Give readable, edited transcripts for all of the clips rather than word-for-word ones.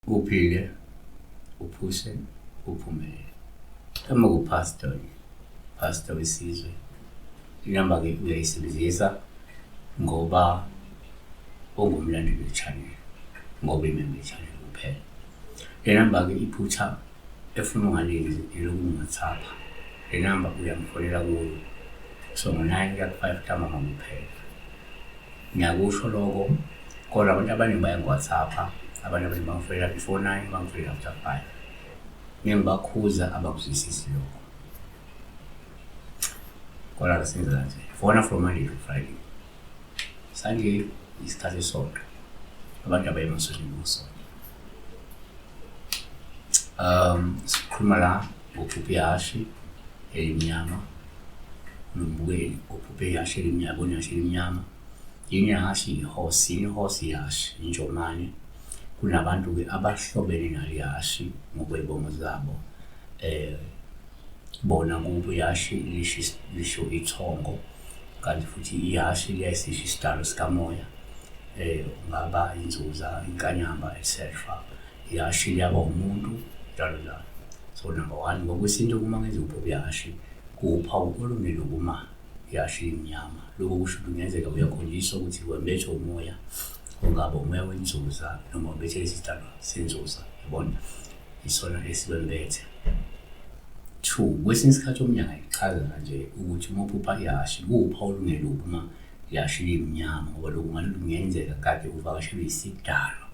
Uphile, uphuse, uphumelele. Uma kuPastor, Pastor wesizwe, inamba-ke uyayisebenzisa ngoba ungumlandeli we-channel, ngoba imembe ye-channel kuphela. Le namba-ke iphutha efuna ungalenzi eloku ungathapha. Le namba uyamfonela kuyo. So ngo-9 kuya ku-5 ntambama kuphela. Ngiyakusho lokho kodwa abantu abaningi bayangi-WhatsApp-a, abantu abaningi bangifonela before 9, bangifonela after 5. Mengibakhuza abakuzwisisi lokho. Kodwa-ke senza kanje, fona from Monday to Friday. Sunday isikhathi esonto. Abantu abaye emasontweni ngosonto. Sikhuluma la ngokuphupha ihhashi elimnyama nombukeli ophuphe ihhashi elimnyama, bona ihhashi elimnyama. Yini ihhashi? I-horse. Yini i-horse? Ihhashi, injomane. Kunabantu-ke abahlobene nalo ihhashi ngokwey'bongo zabo. Bona kubo ihhashi lisho lisho ithongo, kanti futhi ihhashi liyayisisho isidalo sikamoya. Ungaba inzuza, inkanyamba, etc. Ihhashi liyaba umuntu, njalo njalo. So number one, ngokwesintu uma kungenzeka uphuphe ihhashi, kuwuphawu olungelukuma ihhashi limnyama. Lokho kusho ukuthi kungenzeka uyakhonjiswa ukuthi wembethwe umoya, ongaba umoya wenzuza noma wembethe lesi sidalwa senzuza, yabona? Isona esikwembethe. Two, kwesinye isikhathi omunye angayichaza kanje ukuthi uma uphupha ihhashi kuwuphawu olungelubi uma ihhashi limnyama ngoba lokhu kungenzeka kade uvakashelwe isidalwa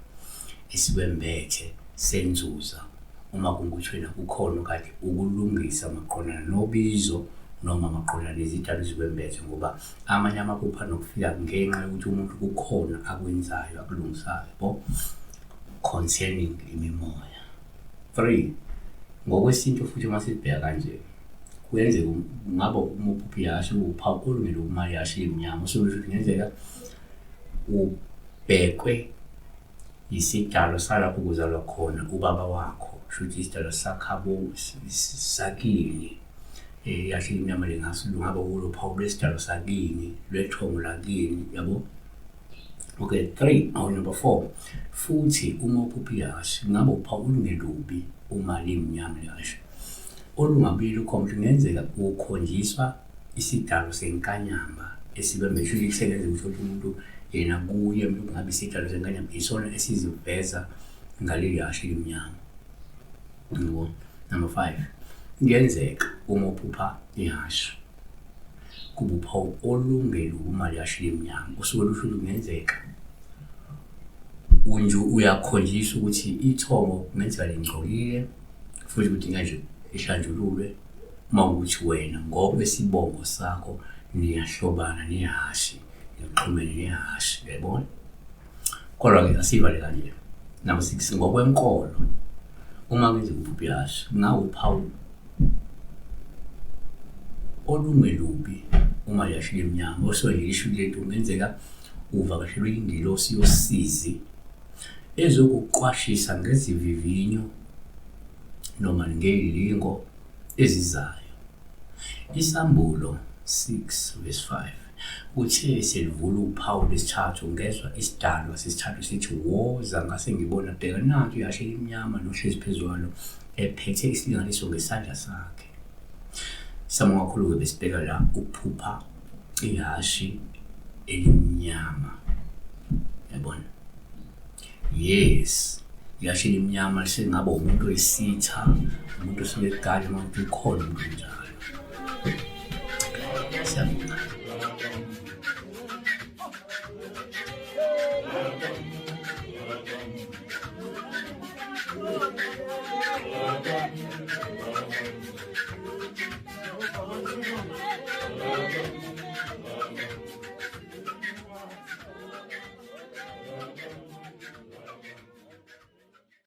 esikwembethe senzuza uma kungukuthi wena kukhona okade ukulungisa maqondana nobizo noma maqondana nezidalwa ezikwembethe ngoba amanye amaphupho anokufika ngenxa yokuthi umuntu kukhona akwenzayo akulungisayo bo concerning imimoya. Three, ngokwesintu futhi uma sibheka kanje kuyenzeka ngabe uma uphupha ihhashi kuwuphawu olungelokuma ihhashi limnyama usuke kusho ukuthi kungenzeka ubhekwe yisidalo salapho kuzalwa khona ubaba wakho shuthi isidalo sakhabo sakini ihhashi elimnyama lingase lungaba kulo phawu lwesidalo sakini lwethongo lakini yabo. Okay, three, or number four, futhi uma uphupha ihhashi kungaba uphawu olungelubi uma limnyama lehhashi olungabuye lukhombe kungenzeka ukhonjiswa isidalo senkanyamba esibambe shuthi kusengenzeka ukuthi umuntu yena kuye umuntu kungabe isidalo senkanyamba isona esiziveza ngaleli hhashi elimnyama. Yabo. Number five, kuyenzeka uma uphupha ihhashi kuba uphawu olungelubi uma lihhashi limnyama usuke lusho ukuthi kungenzeka unje uyakhonjiswa ukuthi ithongo kungenzeka lingcolile futhi kudinga nje ihlanjululwe uma ukuthi wena ngokwesibongo sakho niyahlobana nehhashi nixhumene nehhashi uyayibona. Kodwa-ke asiyivale kanje. Number six, ngokwenkolo uma kenzeka uphupha ihhashi kungawuphawu olungelubi uma lihhashi limnyama osuke nje lisho lento kungenzeka uvakashelwe ingelosi yosizi ezokuqwashisa ngezivivinyo noma ngey'lingo ezizayo. Isambulo 6 verse 5 Kuthe selivula uphawu lwesithathu ngezwa isidalwa sesithathu sithi, Woza! Ngase ngibona, bheka nantu ihhashi elimnyama nohlezi phezu kwalo ephethe isilinganiso ngesandla sakhe. Siyabonga kakhulu-ke besibheka la ukuphupha ihhashi elimnyama. Yabona? Yes, ihhashi elimnyama lisengaba umuntu oyisitha, umuntu osuke egala uma kuthi ukhona umuntu onjalo. Siyabonga.